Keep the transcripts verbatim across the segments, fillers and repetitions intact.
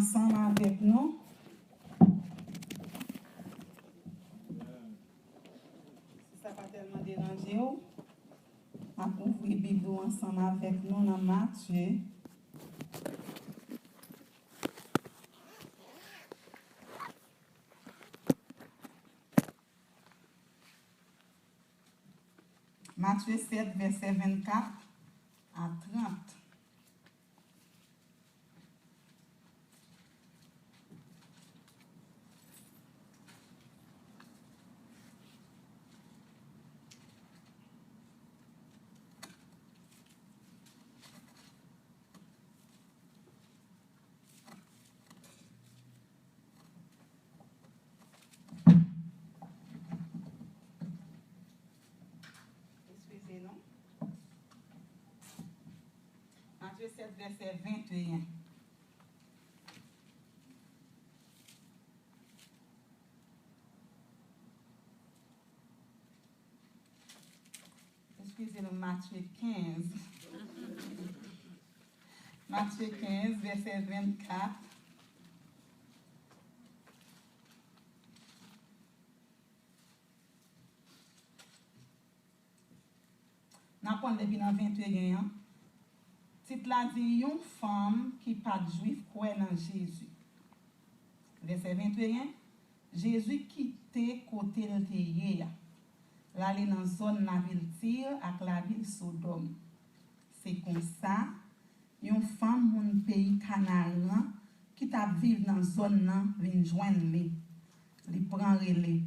ansanm avèk nou. Si sa pa tèlman deranje w, n ap ouvri Bib nou ansanm avèk nou nan Matye. Matye sèt, vèsè vennkat a trant. Eskize nou. Matye sèt, vèsè venteyen. Eskize nou, Matye kenz. Matye kenz, vèsè vennkat. N ap pran depi nan venteyen an. Tit la di, yon fanm ki pa t jwif kwè nan Jezi. Vèsè venteyen, Jezi kite kote l te ye a. L ale nan zòn lavil Tir ak lavil Sodòm. Se konsa, yon fanm moun peyi Kanaran ki t ap viv nan zòn nan vin jwenn li. Li pran rele,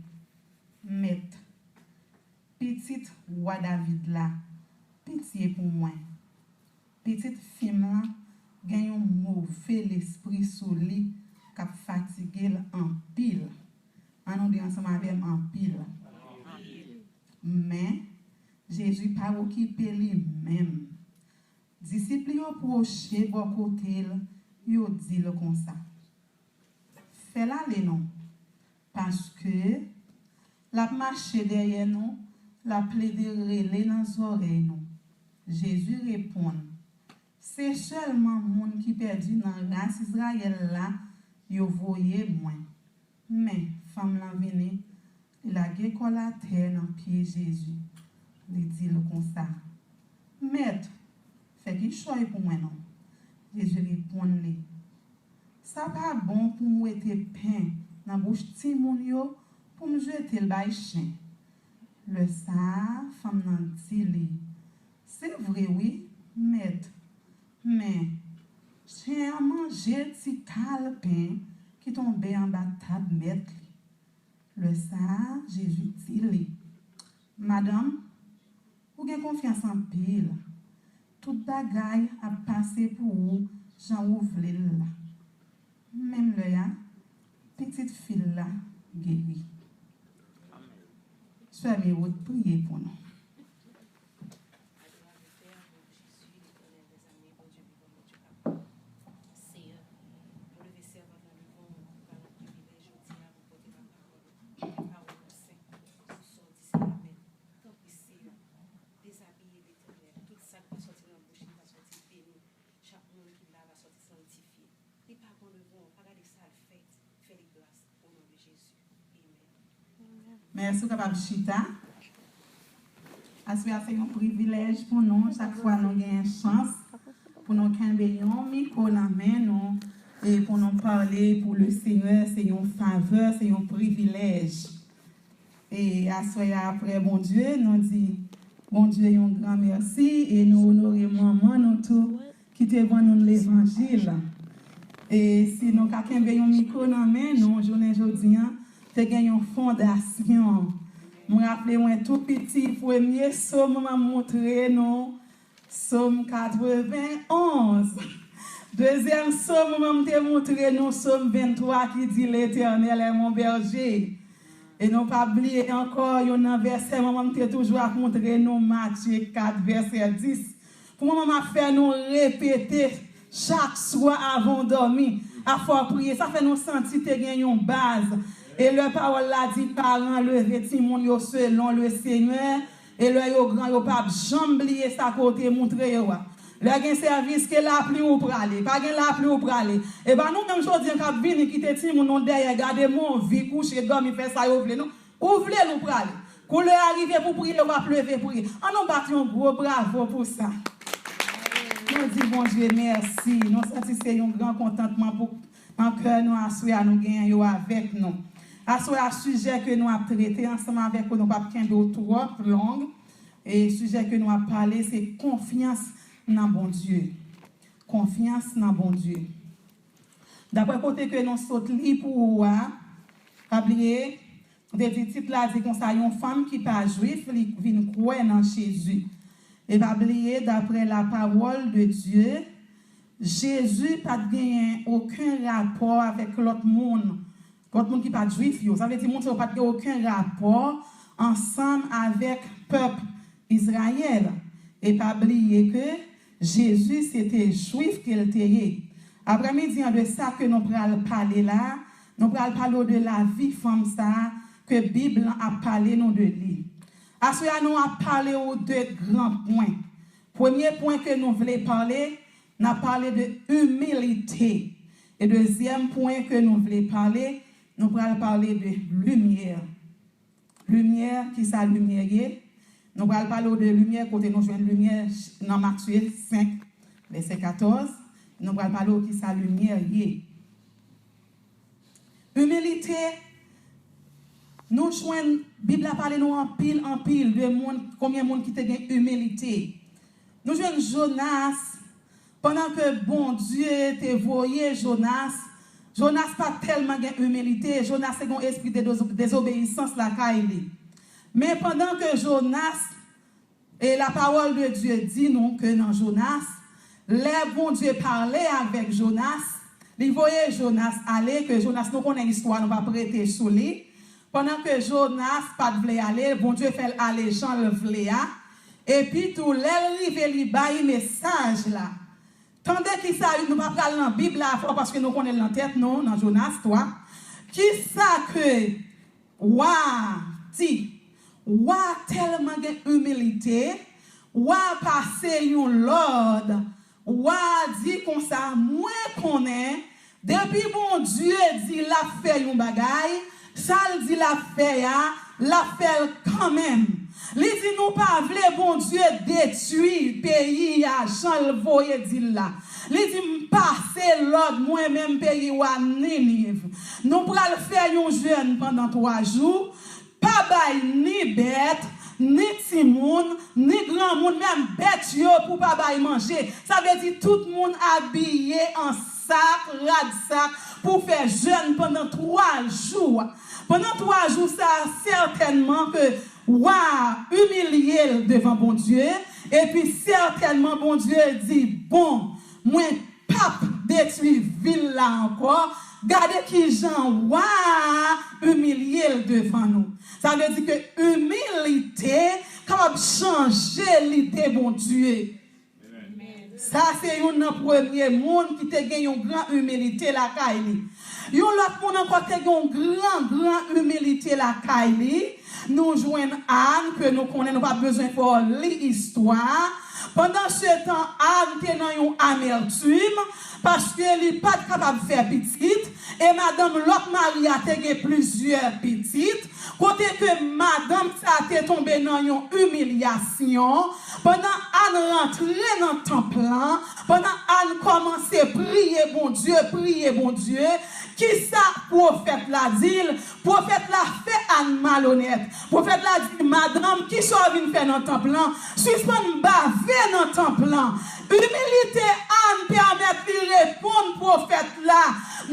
Mèt, pitit wa David la, pitye pou mwen. Pitit fi m lan gen yon move lespri sou li k ap fatige l anpil. Ann nou di ansanm avè m, anpil. Men, Jezi pa okipe li menm. Disip li yo pwoche bò kote l, yo di l konsa, Fè l ale non, paske l ap mache dèyè nou, l ap plede rele nan zòrèy nou. Jezi reponn, Se sèlman moun ki pèdi nan ras Izrayèl la yo voye mwen. Men, fanm lan vini, li lage kò l atè nan pye Jezi. Li di l konsa, Mèt, fè kichòy pou mwen non. Jezi reponn li, Sa pa bon pou m wete pen nan bouch timoun yo pou m jete l bay chen. Lè sa a, fanm nan di li, Se vre wi, Mèt, men chen an manje ti kal pen ki tonbe anba tab mèt li. Lè sa a, Jezi di li, Madanm, ou gen konfyans anpil. Tout bagay ap pase pou ou jan ou vle l la. Menm lè a, pitit fi l la geri. Sè Miwood, priye pou nou. Seyè, nou leve sèvant lan devan w, nou ba l yon privilèj jodi a pou pote la pawòl ou. Pawòl ou sen, sou sa w di se amèn. Tanpri, Seyè, dezabiye Letènèl. Tout sa k va sòti nan bouch li va sòti beni. Chak moun ki la va sòti sanktifye. Li pa bon devan w, pa gade sa l fè, fè li gras. O non de Jezi. Mèsi, ou kapab chita. Aswè a se yon privilèj pou nou, chak fwa nou genyen chans pou nou kenbe yon mikwo nan men nou e pou nou pale pou le Senyè, se yon favè, se yon privilèj. E aswè a, apre Bondye, nou di Bondye yon gran mèsi e nou onore manman nou tou ki te ban nou levanjil. E si nou ka kenbe yon mikwo nan men nou, jounen jodi a, te gen yon fondasyon. M raple mwen tou piti, premye sòm manman m moutre nou, Sòm katrevenn onz. Dezyèm sòm manman m te moutre nou, Sòm venntwa ki di, L'Éternel est mon berger. E nou pa bliye ankò, youn nan vèsè manman m te toujou ap moutre nou, Matye kat, vèsè dis. Pou manman m ap fè nou repete chak swa avan w dòmi, afè w priye, sa fè nou santi te gen yon baz. E lè pawòl la di, paran, leve timoun yo selon le Senyè, e lè yo gran, yo p ap janm bliye sa ke w te moutre yo a. Lè gen sèvis, ke lapli ou prale. Pa gen lapli ou prale. E pa nou menm jodi an k ap vini kite timoun nou dèyè, gade movie, kouche, dòmi, fè sa yo vle, non. Ou vle l, ou prale. Kou lè a rive pou priye, w ap leve priye. An nou bat yon gwo bravo pou sa. Nou di Bondye mèsi. Nou santi se yon gran kontantman pou nan kè nou aswè a nou genyen yo avèk nou. Aswè a, sijè ke nou ap trete ansanm avèk ou, nou p ap kenbe w twòp long. E sijè ke nou ap pale, se konfyans nan Bondye. Konfyans nan Bondye. Daprè kote ke nou sot li pou ou a, pa bliye, nou te di tit la di konsa, yon fanm ki pa jwif, li vin kwè nan Jezi. E pa bliye, daprè la parole de Dieu, Jezi pa t genyen okenn rapò avèk lòt moun, lòt moun ki pa t jwif yo. Sa vle di moun sa yo pa t gen okenn rapò ansanm avèk pèp Izrayèl. E pa bliye ke Jezi se te jwif ke l te ye. Aprèmidi an, de sa ke nou pral pale la, nou pral pale w de lavi fanm sa a ke Bib lan ap pale nou de li. Aswè a, nou ap pale w de gran pwen. Premye pwen ke nou vle pale, n ap pale de imilite. E dezyèm pwen ke nou vle pale, nou pral pale de limyè. Limyè, kisa limyè ye? Nou pral pale w de limyè, kote nou jwenn limyè nan Matye senk, vèsè katòz. Nou pral pale w kisa limyè ye. Imilite, nou jwenn, Bib la pale nou anpil, anpil de moun, konbyen moun ki te gen imilite. Nou jwenn Jonas, pandan ke Bondye te voye Jonas, Jonas pa t tèlman gen imilite, Jonas te gen yon espri de dezo-, dezobeyisans lakay li. Men pandan ke Jonas, e la parole de Dieu di nou ke nan Jonas, lè Bondye pale avèk Jonas, li voye Jonas ale, ke Jonas nou konnen istwa, nou p ap rete sou li. Pandan ke Jonas pa t vle ale, Bondye fè l ale jan l vle a. Epi tou, lè l rive, li bay mesaj la. Tande kisa, nou pa pral nan Bib la afò paske nou konnen l nan tèt nou, nan Jonas twa. Kisa ke wa a di? Wa a tèlman gen imilite, wa a pase yon lòd, wa a di konsa, mwen konnen depi Bondye di l ap fè yon bagay, sa l di l ap fè a, l ap fè l kanmenm. Li di nou pa vle Bondye detwi peyi a jan l voye di l la. Li di m pase lòd mwen menm peyi wa Niniv. Nou pral fè yon jèn pandan twa jou. Pa bay ni bèt, ni timoun, ni granmoun, menm bèt yo pou pa bay manje. Sa vle di tout moun abiye an sak, rad sak, pou fè jèn pandan twa jou. Pandan twa jou sa a, sètènman ke wa a imilye l devan Bondye, epi sètènman Bondye di, bon, mwen p ap detwi vil la ankò. Gade kijan wa a imilye l devan nou. Sa vle di ke imilite kapab chanje lide Bondye. Sa se youn nan premye moun ki te gen yon gran imilite lakay li. Yon lòt moun ankò te gen yon gran, gran imilite lakay li. Nou jwenn Ann, ke nou konnen, nou pa bezwen fè w li istwa a. Pandansetan, Ann te nan yon amètim, paske li pa t kapab fè pitit, e madanm lòt mari a te gen plizyè pitit, kote ke madanm sa te tonbe nan yon imilyasyon, pandan Ann rantre nan tanp lan, pandan Ann kòmanse priye Bondye, priye Bondye, kisa pwofèt la di l? Pwofèt la fè Ann malonèt. Pwofèt la di, madanm, kisa w vin fè nan tanp lan? Sispann bave nan tanp lan. Imilite Ann pèmèt li reponn pwofèt la,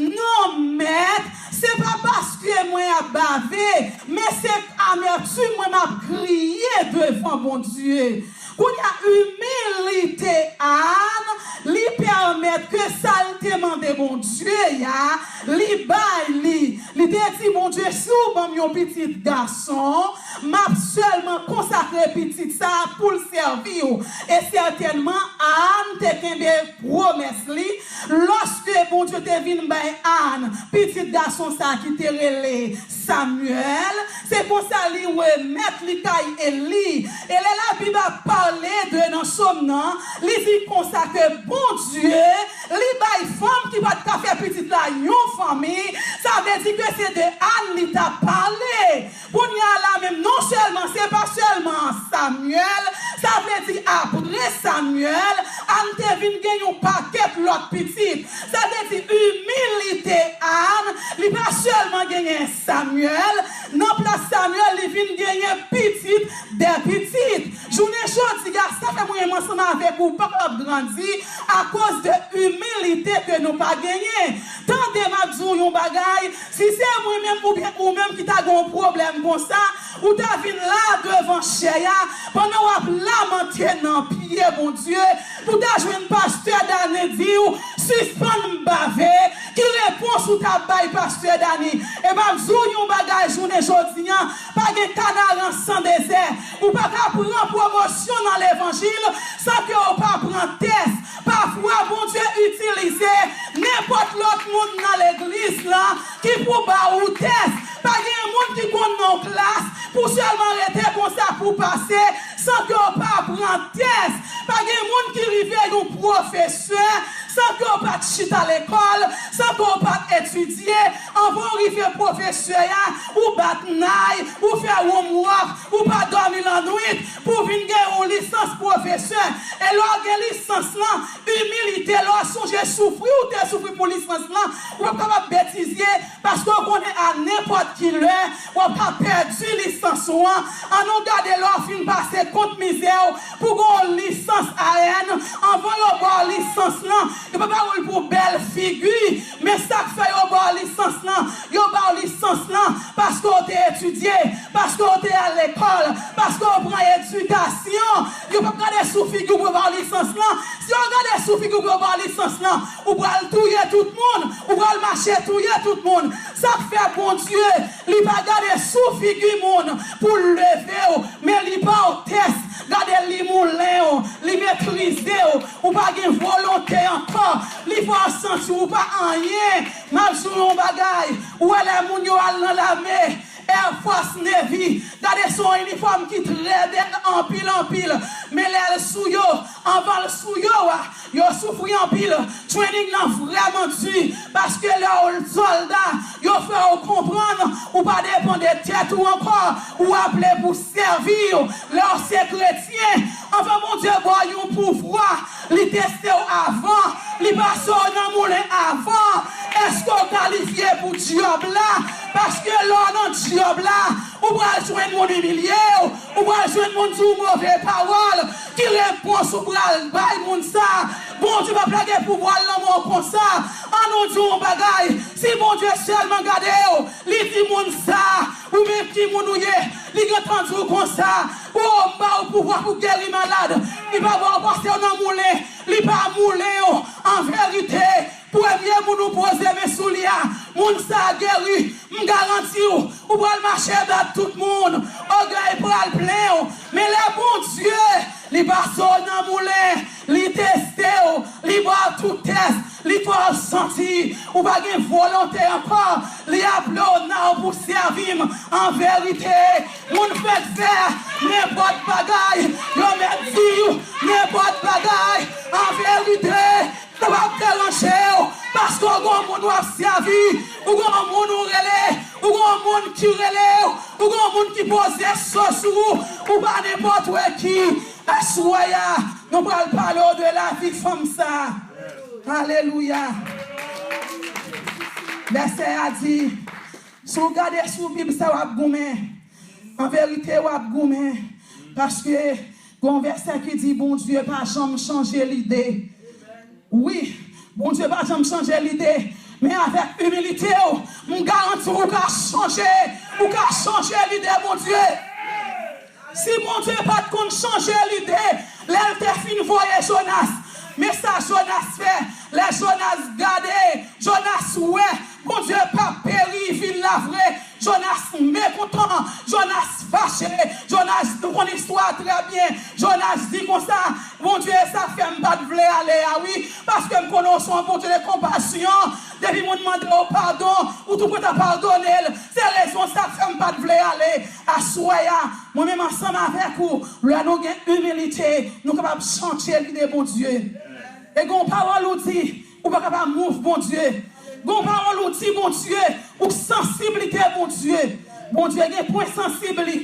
non, mèt, se pa paske mwen ap bave, men se amètim mwen m ap kriye devan Bondye. Kounye a, imilite Ann, li pèmèt ke sa l te mande Bondye a, li bay li. Li te di Bondye, si w ban m yon pitit gason, m ap sèlman konsakre pitit sa a pou l sèvi w. E sètènman, Ann te kenbe pwomès li. Lòske Bondye te vin bay Ann pitit gason sa a ki te rele Samyèl, se konsa li remèt li kay Eli. E lè Labib ap pale de nan sòm nan, li di konsa ke Bondye, li bay fanm ki pa t ka fè pitit la yon fanmi, sa vle di ke se de Ann li t ap pale. Kounye a la menm, non sèlman, se pa sèlman Samyèl, sa vle di apre Samyèl, Ann te vin gen yon pakèt lòt pitit. Sa vle di imilite Ann, li pa sèlman genyen Samyèl, nan plas Samyèl, li vin genyen pitit dè pitit. Jounen jodi a, sa fè mwen menm ansanm avèk ou pa p ap grandi akoz de imilite ke nou pa genyen. Tande, m ap di w yon bagay, si se mwen menm oubyen ou menm ki ta gen yon pwoblèm konsa, ou ta vin la devan chè a, pandan w ap lamante nan pye Bondye, pou ta jwenn pastè Dani di w, sispann bave, ki repons ou ta bay pastè Dani? E m ap di w yon bagay jounen jodi a, pa gen kanaran san dezè. Ou pa ka pran pwomosyon nan levanjil san ke w pa pran tès. Pafwa, Bondye itilize nenpòt lòt moun nan legliz lan ki pou ba ou tès. Pa gen moun ki konn nan klas pou sèlman rete konsa pou pase san ke w pa pran tès. Pa gen moun ki rive yon pwofesè san ke w pa t chita lekòl, san ke w pa t etidye. Anvan w rive pwofesè a, ou bat nay, ou fè womwòk, ou pa dòmi lannwit pou w vin gen yon lisans pwofesè. E lè w gen lisans lan, imilite, lè w sonje soufri ou te soufri pou lisans lan, ou p ap kapab betize, paske w konnen a nenpòt ki lè, w ap ka pèdi lisans ou an. Ann nou gade lè w fin pase kont mizè w pou gen yon lisans A N. Anvan yo ba w lisans lan, yo pa ba w l pou bèl figi. Men sa k fè yo ba w lisans lan, yo ba w lisans lan paske w te etidye, paske w te al lekòl, paske w pran edikasyon. Yo p ap gade sou figi w pou yo ba w lisans lan. Si yo gade sou figi w pou yo ba w lisans lan, ou pral touye tout moun, ou pral mache touye tout moun. Sa k fè Bondye, li pa gade sou figi moun pou l leve w, men li ba w tès. Gade, li moulen w, li metrize w, ou pa gen volonte ankò. Li fè w santi w pa anyen. M ap di w yon bagay, ou wè lè moun yo al nan lame, Air Force, Navy, gade se yon inifòm ki trè bèl anpil, anpil. Men lè l sou yo, anvan l sou yo a, yo soufri anpil. Training nan vrèman di, paske lè w sòlda, yo fè w konprann ou pa depann de tèt ou ankò, ou aple pou sèvi w. Lè w se kretyen, anvan Bondye ba w yon pouvwa, li teste w avan, li pase w nan moulen avan. Èske w kalifye pou djòb la? Paske lè w nan djòb la, ou pral jwenn moun imilye w, ou pral jwenn moun di w move pawòl. Ki repons ou pral bay moun sa? Bondye p ap lage pouvwa l nan men w konsa. Ann nou di yon bagay, si Bondye sèlman gade w, li di moun sa, ou menm ki moun ou ye, li gentan di w konsa, o, m ba w pouvwa pou geri malad. Li pa ba w pase w nan moulen, li pa moulen w. An verite, premye moun ou poze men sou li a, moun sa a geri. M garanti w, ou pral mache bat tout moun. Ògèy pral plen w. Men lè Bondye, li pase w nan moulen, li teste w, li ba w tout tès, li fè w santi ou pa gen volonte ankò, li aple w nan w pou sèvi m. An verite, moun fèk fè nenpòt bagay, yo mèt di w nenpòt bagay. An verite, sa p ap deranje w, paske w gon moun w ap sèvi, ou gon moun ou rele, ou gon moun ki rele w, ou gon moun ki poze so sou ou, ou pa nenpòt wè ki. Aswè a, nou pral pale w de lavi fanm sa a. Alelouya. Vèsè a di, si w gade sou Bib sa, w ap goumen. An verite, w ap goumen. Paske gon vèsè ki di, Bondye pa janm chanje lide. Wi, Bondye pa janm chanje lide. Men avèk imilite w, m garanti w, ou ka chanje. Ou ka chanje lide Bondye. Si Bondye pa t konn chanje lide, lè l te fin voye Jonas, men sa Jonas fè. Lè Jonas gade, Jonas wè Bondye p ap peri vil la vre. Jonas mekontan, Jonas fache, Jonas, nou konn istwa a trè byen. Jonas di konsa, Bondye, sa k fè m pa t vle ale a, wi, paske m konnen w se yon Bondye de konpasyon. Depi moun mande w padon, ou tou prèt a padone l. Se rezon sa k fè m pa t vle ale. Aswè a, mwen menm ansanm avèk ou, lè nou gen imilite, nou kapab chanje lide Bondye. E gen yon pawòl ou di, ou pa kapab move Bondye. Gen yon pawòl ou di Bondye, ou k sansiblite Bondye. Bondye gen pwen sansib li.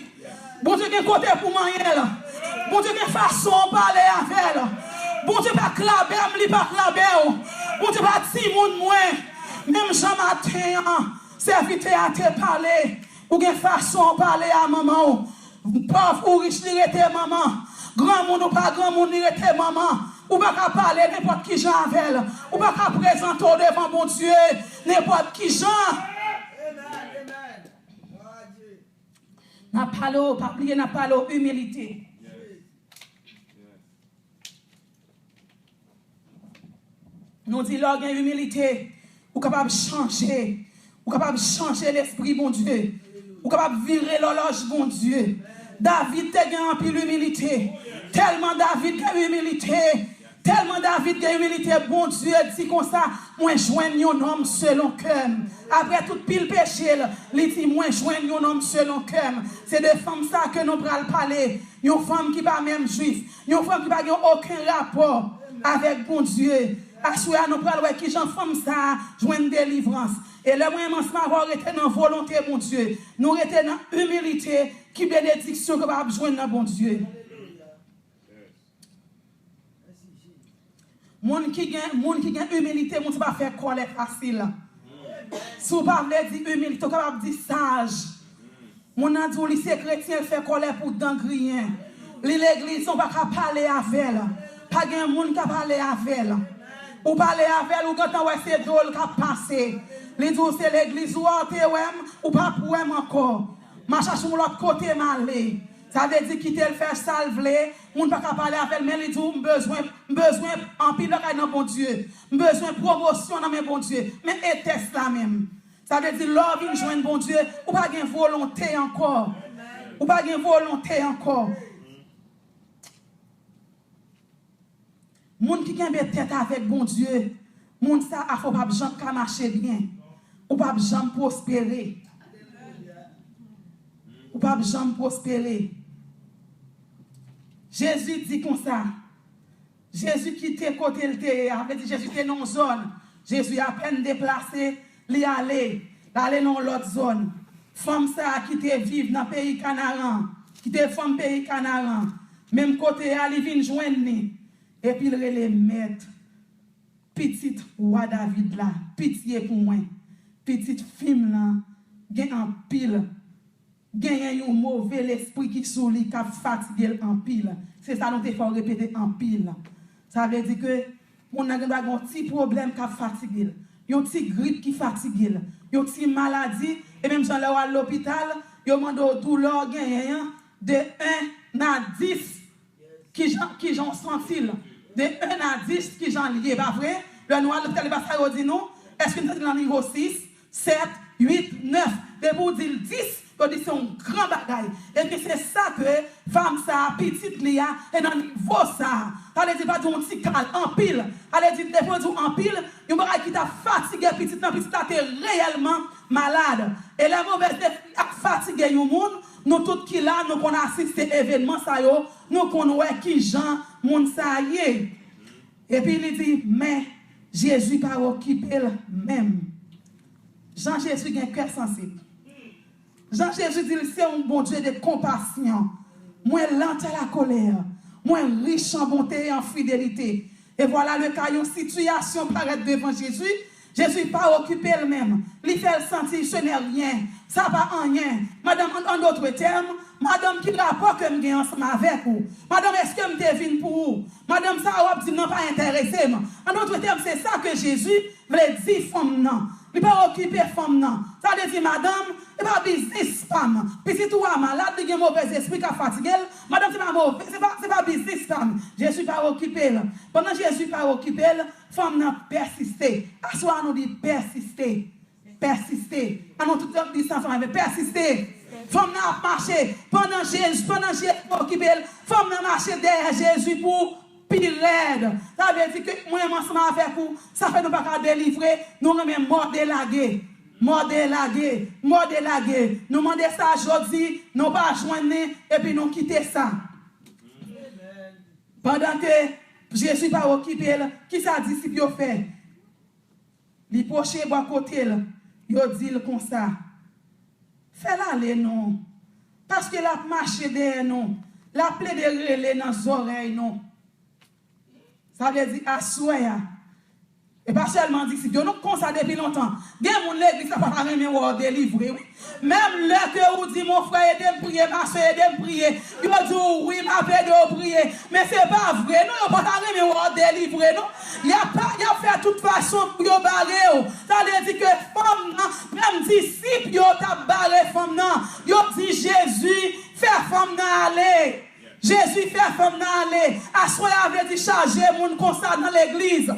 Bondye gen kote pou manyen l. Bondye gen fason w pale avè l. Bondye pa klabè m, li pa klabè w. Bondye pa timoun mwen. Menm jan maten an, sèvitè a te pale, ou gen fason w pale a manman w. Pòv ou rich, li rete manman. Granmoun ou pa granmoun, li rete manman. Ou pa ka pale nenpòt ki jan avè l. Ou pa ka prezante w devan Bondye nenpòt ki jan. N ap pale w, pa bliye, n ap pale w imilite. Nou di lè w gen imilite, ou kapab chanje. Ou kapab chanje lespri Bondye. Ou kapab vire lòlòj Bondye. David te gen anpil imilite. Tèlman David gen imilite, tèlman David gen imilite, Bondye di konsa, mwen jwenn yon nonm selon kè m. Apre tout pil peche l, li di, mwen jwenn yon nonm selon kè m. Se de fanm sa ke nou pral pale. Yon fanm ki pa menm jwif. Yon fanm ki pa gen okenn rapò avèk Bondye. Aswè a, nou pral wè kijan fanm sa a jwenn delivrans. E lè mwen menm ansanm avè w rete nan volonte Bondye, nou rete nan imilite, ki benediksyon ke w ap jwenn nan Bondye. Moun ki gen, moun ki gen imilite, moun sa pa fè kòlè fasil. Si w pa vle di imilite, w kapab di saj. Moun nan di w li se kretyen, l fè kòlè pou dan griyen. Li legliz, ou pa ka pale avè l. Pa gen moun ka pale avè l. Ou pale avè l, ou gentan wè se do l k ap pase. Li di w se legliz ou a, w te wè m, ou p ap wè m ankò. M a chache yon lòt kote m ale. Sa vle di kite l fè sa l vle, moun pa ka pale avè l, men li di w, m bezwen, m bezwen anpil bagay nan Bondye. M bezwen pwomosyon nan men Bondye. Men e tès la menm. Sa vle di lè w vin jwenn Bondye, ou pa gen volonte ankò. Ou pa gen volonte ankò. Moun ki kenbe tèt avèk Bondye, moun sa a fè w p ap janm ka mache byen. Ou p ap janm pwospere. Ou p ap janm pwospere. Jezi di konsa, Jezi kite kote l te ye a, vle di Jezi te nan yon zòn. Jezi apèn deplase, li ale, l ale nan yon lòt zòn. Fanm sa a ki te viv nan peyi Kanaran, ki te fanm peyi Kanaran, menm kote a li vin jwenn li, epi l rele, Mèt, pitit wa David la, pitye pou mwen. Pitit fi m lan gen anpil, genyen yon move lespri ki sou li k ap fatige l anpil. Se sa nou te fè w repete anpil. Sa vle di ke moun nan gen dwa gen yon ti pwoblèm k ap fatige l, yon ti grip ki fatige l, yon ti maladi, e menm jan lè w al lopital, yo mande w doulè w genyen an, de en a dis, kijan, kijan w santi l? De en a dis, kijan l ye, pa vre? Lè nou al lopital, e pa sa yo di nou? Èske n santi l nan nivo sis, sèt, uit, nèf? Depi w di l dis, yo di se yon gran bagay. Ebyen, se sa ke fanm sa a, pitit li a, e nan nivo sa a. Sa vle di, pa di yon ti kal, anpil. Sa vle di, depi w di w anpil, yon bagay ki t ap fatige pitit lan, pitit la te reyèlman malad. E lè movèz lespri ap fatige yon moun, nou tout ki la, nou konn asiste evènman sa yo, nou konn wè kijan moun sa a ye. Epi li di, men Jezi pa okipe l menm. Jan Jezi gen kè sansib. Jan Jezi di l se yon Bondye de konpasyon. Mwen lent à la colère. Mwen rich an bonte e an fidelite. E vwala le ka, yon sitiyasyon parèt devan Jezi. Jezi pa okipe l menm. Li fè l santi se nè ryen. Sa pa anyen. Madanm, an, an dòt tèm, madanm, ki rapò ke m gen ansanm avèk ou? Madanm, èske m te vin pou ou? Madanm, sa w ap di m nan pa enterese m. An dòt tèm, se sa ke Jezi vle di fanm nan. Li pa okipe fanm nan. Sa vle di, madanm, se pa biznis pa m. Pitit ou a malad, li gen movèzespri k ap fatige l. Madanm, se pa move, se pa, se pa biznis pa m. Jezi pa okipe l. Pandan Jezi pa okipe l, fanm nan pèsiste. Aswè a nou di pèsiste. Pèsiste. An nou tout di sa ansanm avè m, pèsiste. Fanm nan ap mache. Pandan Jezi, pandan Jezi okipe l, fanm nan mache dèyè Jezi pou pi rèd. Sa vle di ke mwen menm ansanm avèk ou, sa fè nou pa ka delivre, nou renmen mòde lage. Mòde lage, mòde lage. Nou mande sa jodi, nou pa jwenn li, epi nou kite sa. Pandan ke Jezi pa okipe l, kisa disip yo fè? Li pwoche bò kote l, yo di l konsa, "Fè l ale non, paske l ap mache dèyè nou, l ap plede rele nan zòrèy nou." Sa vle di aswè a, e pa sèlman disip yo, nou konsa depi lontan. Gen moun legliz la pa ta renmen wè w delivre, wi. Menm lè ke ou di, "Mon frè, ede m priye, ma sè, ede m priye." Yo di w, "Wi, m ap ede w priye." Men se pa vre, non, yo pa ta renmen wè w delivre, non. Y ap, y ap fè tout fason pou yo bare w. Sa vle di ke fanm nan, menm disip yo t ap bare fanm nan. Yo di Jezi, "Fè fanm nan ale." Jezi fè fanm nan ale. Aswè a vle di chaje moun konsa nan legliz.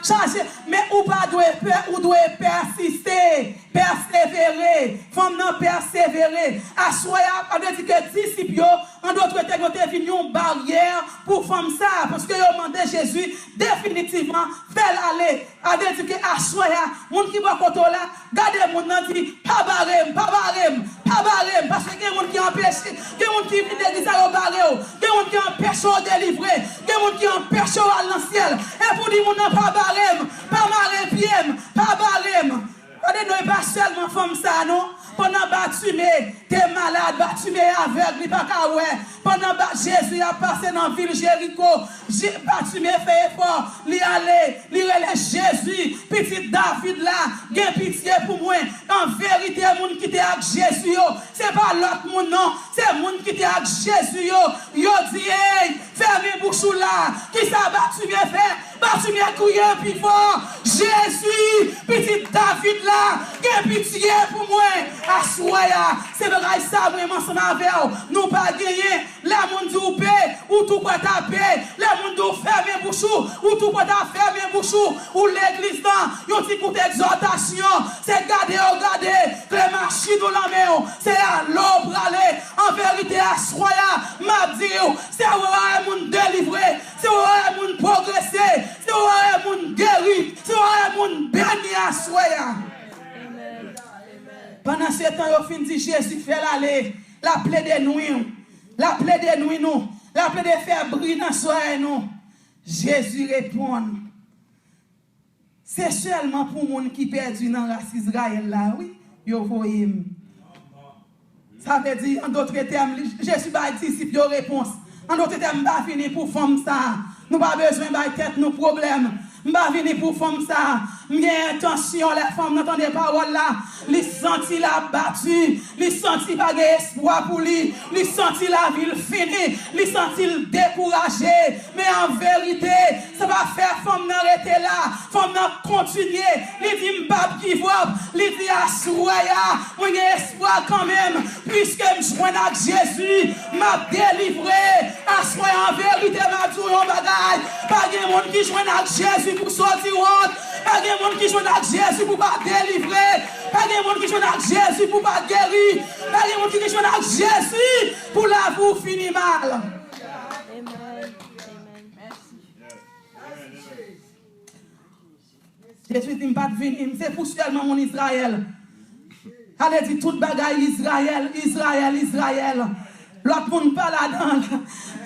Chaje, men ou pa dwe pè, ou dwe pèsiste, pèsevere. Fanm nan pèsevere. Aswè a, sa vle di ke disip yo, an dòt tèm, yo te vin yon baryè pou fanm sa a, paske yo mande Jezi definitivman fè l ale. Sa vle di ke aswè a, moun ki bò kote w la, gade moun nan, di, "Pa bare m, pa bare m, pa bare m," paske gen moun ki anpeche, gen moun ki vin legliz la, yo bare w, gen moun ki anpeche w delivre, gen moun ki anpeche w al nan syèl. Epi w di moun nan, "Pa bare m, pa mare pye m, pa bare m." Gade non, e pa sèlman fanm sa a, non. Pandan Batime te malad, Batime avèg, li pa ka wè. Pandan Ba-, Jezi ap pase nan vil Jeriko, Je-, Batime fè efò, li ale, li rele, "Jezi, pitit David la, gen pitye pou mwen." An verite, moun ki te ak Jezi yo, se pa lòt moun non, se moun ki te ak Jezi yo. Yo di, "Ey, fèmen bouch ou la." Kisa Batime fè? Batime kriye pi fò, "Jezi, pitit David la, gen pitye pou mwen." Aswè a, se bagay sa mwen menm ansanm avè w, nou pa genyen. Lè moun di w pe, ou tou prèt a pe. Lè moun di w fèmen bouch ou, ou tou prèt a fèmen bouch ou. Ou legliz lan, yon ti kout egzòtasyon, se gade yo gade, kle machin ou nan men w, se ale w prale. An verite, aswè a, m ap di w, se wè w wè moun delivre, se wè w wè moun pwogrese, se wè w wè moun geri, se wè w wè moun beni aswè a. Pandan se tan yo fin di Jezi fè l ale, l ap plede nwi w, l ap plede nwi nou, l ap plede fè bri nan zòrèy nou. Jezi reponn, "Se sèlman pou moun ki pèdi nan ras Izrayèl la, wi, yo voye m." Sa vle di, an dòt tèm, li, Jezi bay disip yo repons. An dòt tèm, m pa vini pou fanm sa a. Nou pa bezwen bay tèt nou pwoblèm. M pa vini pou fanm sa a. M gen entansyon lè fanm nan tande pawòl la. Li santi l abati. Li santi pa gen espwa pou li. Li santi lavi l fini. Li santi l dekouraje. Men an verite, sa pa fè fanm nan rete la. Fanm nan kontinye. Li di, "M p ap give up." Li di, "Aswè a, mwen gen espwa kanmenm. Piske m jwenn ak Jezi, m ap delivre." Aswè a, an verite, m ap di w yon bagay. Pa gen moun ki jwenn ak Jezi pou soti wont. Pa gen moun ki jwenn ak Jezi pou pa delivre. Pa gen moun ki jwenn ak Jezi pou pa geri. Pa gen moun ki jwenn ak Jezi pou lavi w fini mal. Jezi di, "M pa t vini, m se pou sèlman moun Izrayèl." Ale di tout bagay Izrayèl, Izrayèl, Izrayèl. Lòt moun pa ladan l.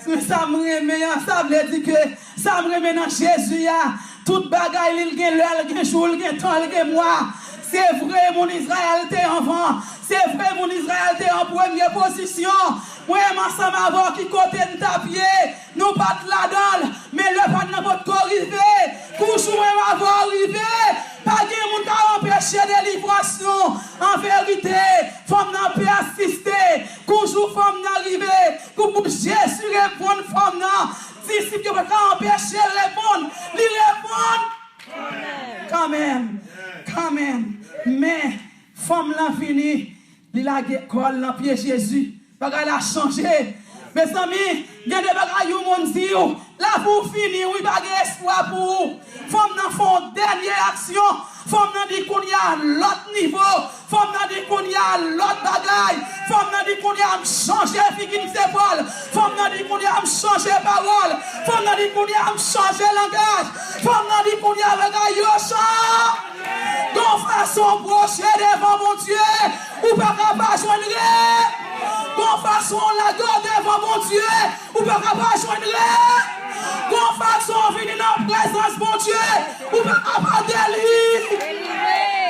Men sa m renmen an, sa vle di ke sa m renmen nan Jezi a, tout bagay li, l gen lè, l gen jou, l gen tan, l gen mwa. Se vre, moun Izrayèl te anvan. Se vre, moun Izrayèl te an premye pozisyon. Mwen menm ansanm avè w, ki kote n t ap ye? Nou pa t ladan l, men lè pa n nan potko rive. Kou jou mwen avè w rive, pa gen moun k ap anpeche delivrans nou. An verite, fanm nan pèsiste. Kou jou fanm nan rive, kou pou Jezi reponn fanm nan, disip yo pa ka anpeche l reponn. Li reponn kanmenm, kanmenm. Men, fanm lan vini, li lage kò l nan pye Jezi. Bagay la chanje. Mezanmi, gen de bagay yon moun di w, lavi w fini wi, pa gen espwa pou ou. Fanm nan fè yon dènye aksyon. Fanm nan di kounye a lòt nivo. Fanm nan di kounye a lòt bagay. Fanm nan di kounye a m chanje figi m se Pòl. Fanm nan di kounye a m chanje pawòl. Fanm nan di kounye a m chanje langaj. Fanm nan di kounye a bagay yo chan. Gon fason w pwoche devan Bondye, ou pa ka pa jwenn re. Gon fason w lage w devan Bondye, ou pa ka pa jwenn re. Gon fason w vini nan prezans Bondye, ou pa ka pa deli.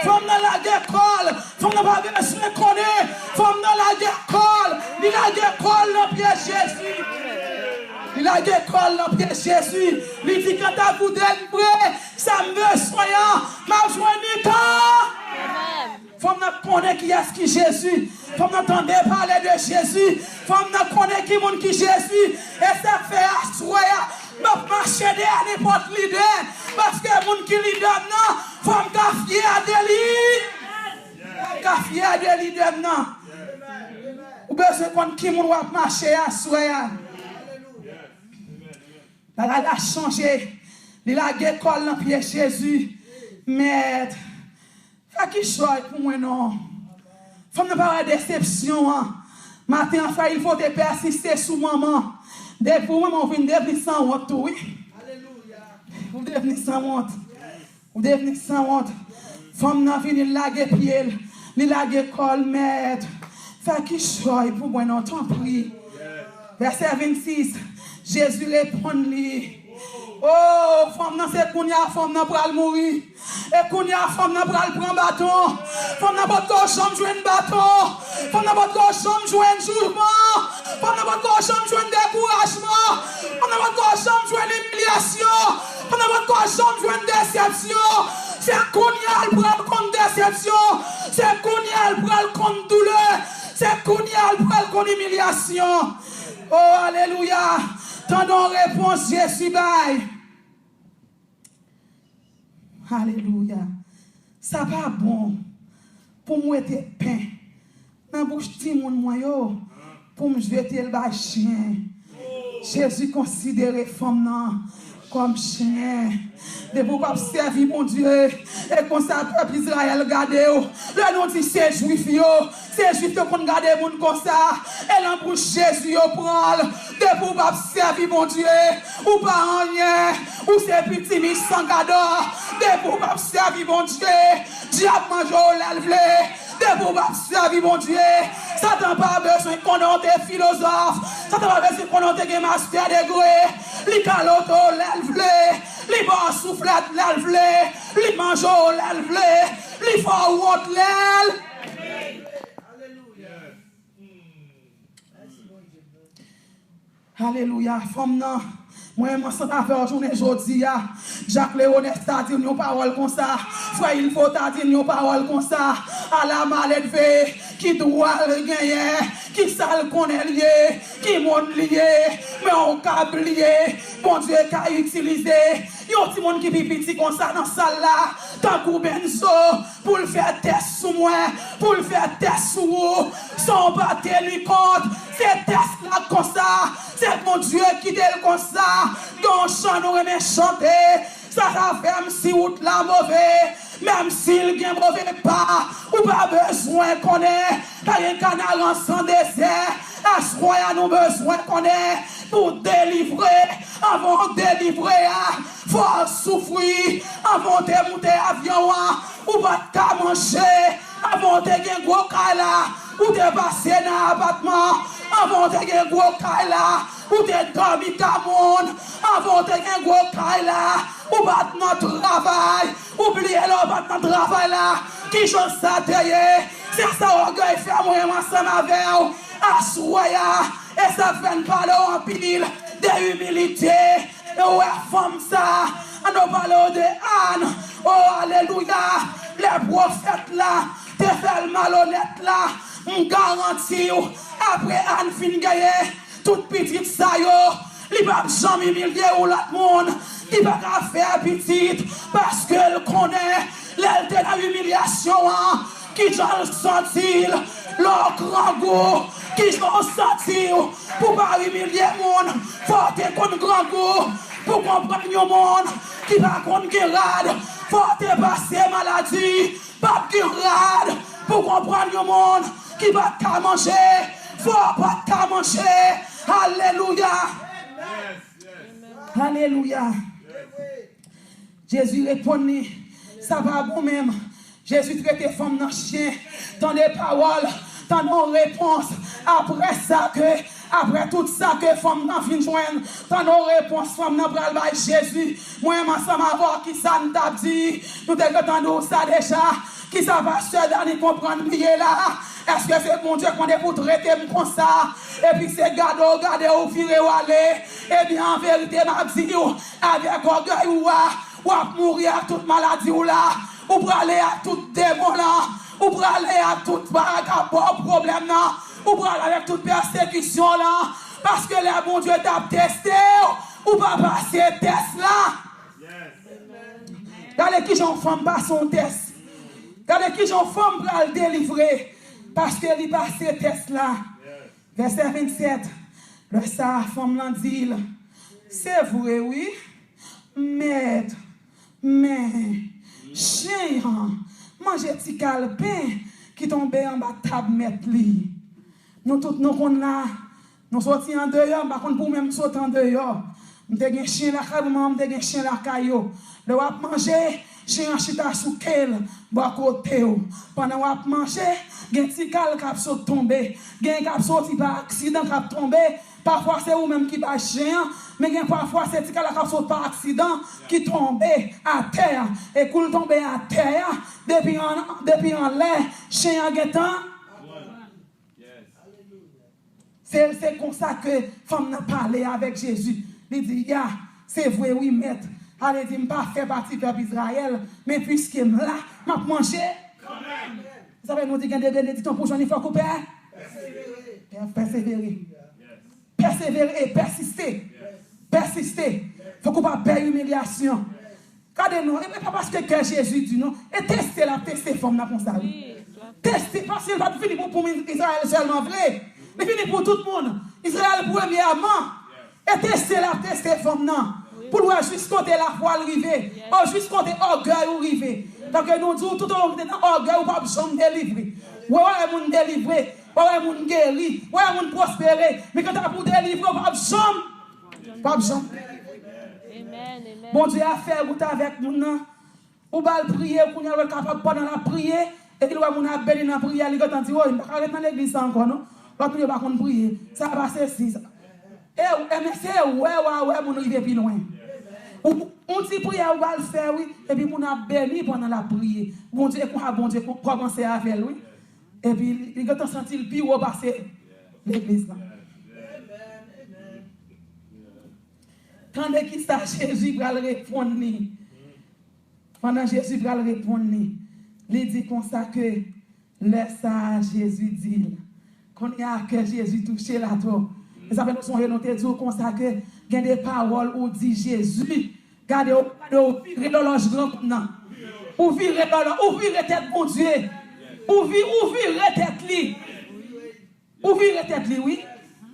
Fanm nan lage kò l, fanm nan pa bezwen konnen, fanm nan lage kò l, li lage kò l nan pye Jezi. Li lage kò l nan pye Jezi, li di, kanta pou delivre sa m bezwen an, m ap jwenn li tan. Fanm nan konnen kiyès ki Jezi. Fanm nan tande pale de Jezi. Fanm nan konnen ki moun ki Jezi. E sa k fè aswè a, m ap mache dèyè nenpòt lidè. Paske moun ki lidè m nan, fò m ka fyè de li. Fò m ka fyè de lidè m nan. Ou bezwen konn ki moun w ap mache aswè a. Bagay la chanje. Li lage kò l nan pye Jezi. Mèt, fè kichòy pou mwen non. Fanm nan pa wè desepsyon an. Maten an, frè Ilfo te pèsiste sou manman. Depi w manman, ou vin devni sanwont tou, wi. Ou devni sanwont. Ou devni sanwont. Fanm nan vini, l lage pye l. Li lage kò l, mèt. Fè kichòy pou mwen non, tanpri. Vèsè vennsis, Jezi reponn li. O, fanm nan, se kounye a fanm nan pral mouri. E kounye a fanm nan pral pran baton. Fanm nan potko janm jwenn baton. Fanm nan potko janm jwenn jijman. Fanm nan potko janm jwenn dekourajman. Fanm nan potko janm jwenn imilyasyon. Fanm nan potko janm jwenn desepsyon. Se kounye a l pral konn desepsyon. Se kounye a l pral konn doulè. Se kounye a l pral konn imilyasyon. O, alelouya. Tande yon repons Jezi bay. Alelouya. Sa pa bon pou m wete pen nan bouch timoun mwen yo, pou m jete l bay chen. Jezi konsidere fanm nan kòm chen. Depi w p ap sèvi Bondye, e konsa pèp Izrayèl gade w. Lè nou di se Jwif yo, se Jwif yo konn gade moun konsa. E nan bouch Jezi yo pran l. Depi w p ap sèvi Bondye, ou pa anyen. Ou se piti mi san gadò. Depi w p ap sèvi Bondye, dyab manje w lè l vle. Depi w p ap sèvi Bondye, Satan pa bezwen konnen w te filozòf. Satan pa bezwen konnen w te gen mastè degre. Li kalote w lè l vle. Li ba w souflèt lè l vle. Li manje w lè l vle. Li fè w wont lè l. Alelouya, fanm nan. Mwen menm ansanm avè w jounen jodi a. Jak Lewonès ta di n yon pawòl konsa. Frè Ilfo ta di n yon pawòl konsa. Ala maledve, ki dwa l genyen, ki sa l konnen l ye, ki moun li ye. Men w ka bliye, Bondye ka itilize yon timoun ki pi piti konsa nan sal la, tankou Benzo, pou l fè tès sou mwen, pou l fè tès sou ou. San w pa teni kont, se tès la konsa, se Bondye ki te l konsa. Gen yon chan nou renmen chante, sa ka fè m si wout la move, menm si l gen move pa, ou pa bezwen konnen, pa gen kanaran san dezè. Aswè a nou bezwen konnen, pou w delivre, anvan w delivre a, fò w soufri. Anvan w te moute avyon an, ou pa t ka manje. Anvan w te gen gwo kay la, ou te pase nan apatman. Anvan w te gen gwo kay la, ou te dòmi ka moun. Anvan w te gen gwo kay la, ou pa t nan travay. Ou bliye lè w pa t nan travay la, kijan sa te ye. Se sa ògèy fè mwen menm ansanm avè w aswè a. E sa fè n pale w anpil de imilite. E w wè fanm sa, an nou pale w de Ann. O, alelouya. Lè pwofèt la te fè l malonèt la, m garanti w, apre Ann fin genyen tout pitit sa yo, li p ap janm imilye yon lòt moun. Li pa ka fè pitit, paske l konnen lè l te nan imilyasyon an, kijan l santi l. Lè w grangou, kijan w santi w pou pa imilye moun? Fò w te konn grangou pou konprann yon moun ki pa konn gen rad, Fò w te pase maladi, p ap gen rad pou konprann yon moun ki pa t ka manje. Fò w pa t ka manje. Alelouya. Alelouya. Jezi reponn li, sa pa bon menm. Jezi trete fanm nan chen. Tande pawòl, tande yon repons. Apre sa ke, apre tout sa ke fanm nan fin jwenn, tande yon repons fanm nan pral bay Jezi. Mwen menm ansanm avè w, kisa n t ap di? Nou te gentan di w sa deja. Kisa pastè Dani konprann li ye la? Èske se Bondye k mande pou trete m konsa? Epi se gade w gade w vire w ale. Ebyen, an verite, m ap di w, avèk ògèy ou a, w ap mouri ak tout maladi w la. Ou prale ak tout demon lan. Ou prale ak tout bagay k ap ba w pwoblèm nan. Ou prale avèk tout pèsekisyon lan. Paske lè Bondye t ap teste w, ou pa pase tès la. Gade kijan yon fanm pase yon tès. Gade kijan yon fanm pral delivre. Paske li pase tès la. Vèsè vennsèt. Lè sa a, fanm nan di l, se vre wi, Mèt, men chen an manje ti kal pen ki tonbe anba tab mèt li. Nou tout nou konn la, nou soti andeyò, m pa konn pou mwen m sot andeyò. M te gen chen lakay mwen, m te gen chen lakay yo. Lè w ap manje, chen an chita sou ke l, bò kote w. Pandan w ap manje, gen ti kal k ap sot tonbe. Gen k ap soti pa aksidan k ap tonbe. Pafwa se ou menm ki bay chen an, men gen pafwa se ti kal la k ap sot pa aksidan ki tonbe atè a. E kou l tonbe atè a, depi an, depi anlè, chen an gentan. Se, se konsa ke fanm nan pale avèk Jezi. Li di, ya, se vre wi, Mèt. Ale di, m pa fè pati pèp Izrayèl, men piske m la, m ap manje. Sa fè nou di gen de benediksyon pou jwenn, fòk ou pè-, pè-, pèsevere. Pèsevere e pèsiste. Pèsiste. Fòk ou pa pè imilyasyon. Gade non, e pa paske kè Jezi di non. E teste l ap teste fanm nan konsa wi. Teste, paske l pa t vini pou, pou moun Izrayèl sèlman vre. Li vini pou tout moun. Izrayèl premyèman. E teste l ap teste fanm nan. Pou l wè jis kote lafwa l rive. O jis kote ògèy ou rive. Tanke nou di w, tout ou te nan ògèy, ou p ap janm delivre. Wè, wè moun delivre. Wè, wè moun geri. Wè, wè moun pwospere. Men kanta pou delivre, ou p ap janm. Ou p ap janm. Bondye a fè wout avèk moun nan. Ou ba l priye, kounye a l wè l kapab pandan l ap priye, epi l wè moun ap beni nan priyè, li gentan di, woy, m pa ka ret nan legliz sa ankò non. Lòt moun yo pa konn priye. Sa pa sesi, sa. E, e men se wè w a wè moun rive pi lwen. Ou, ou ti priyè ou ba l fè wi, epi moun ap beni pandan l ap priye. Bondye, e konsa Bondye kò-, kòmanse avè l wi. Epi li, li gentan santi l pi wo pase legliz la. Tande kisa Jezi pral reponn li. Pandan Jezi pral reponn li, li di konsa ke lè sa a Jezi di l. Kounye a kè Jezi touche l atò. E sa fè nou sonje nou te di w konsa ke gen de pawòl ou di Jezi. Gade w, gade w vire lòlòj granmoun nan. Ou vire lòlòj, ou vire tèt Bondye. Ou vi-, ou vire tèt li. Ou vire tèt li, wi.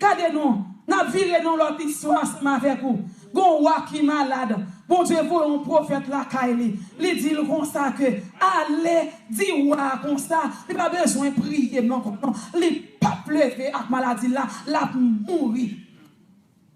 Gade non, n ap vire nan lòt istwa ansanm avèk ou. Gon wa ki malad, Bondye voye yon pwofèt lakay li. Li di l konsa ke, ale, di wa a konsa, li pa bezwen priye non, non. Li p ap leve ak maladi l la, l ap mouri.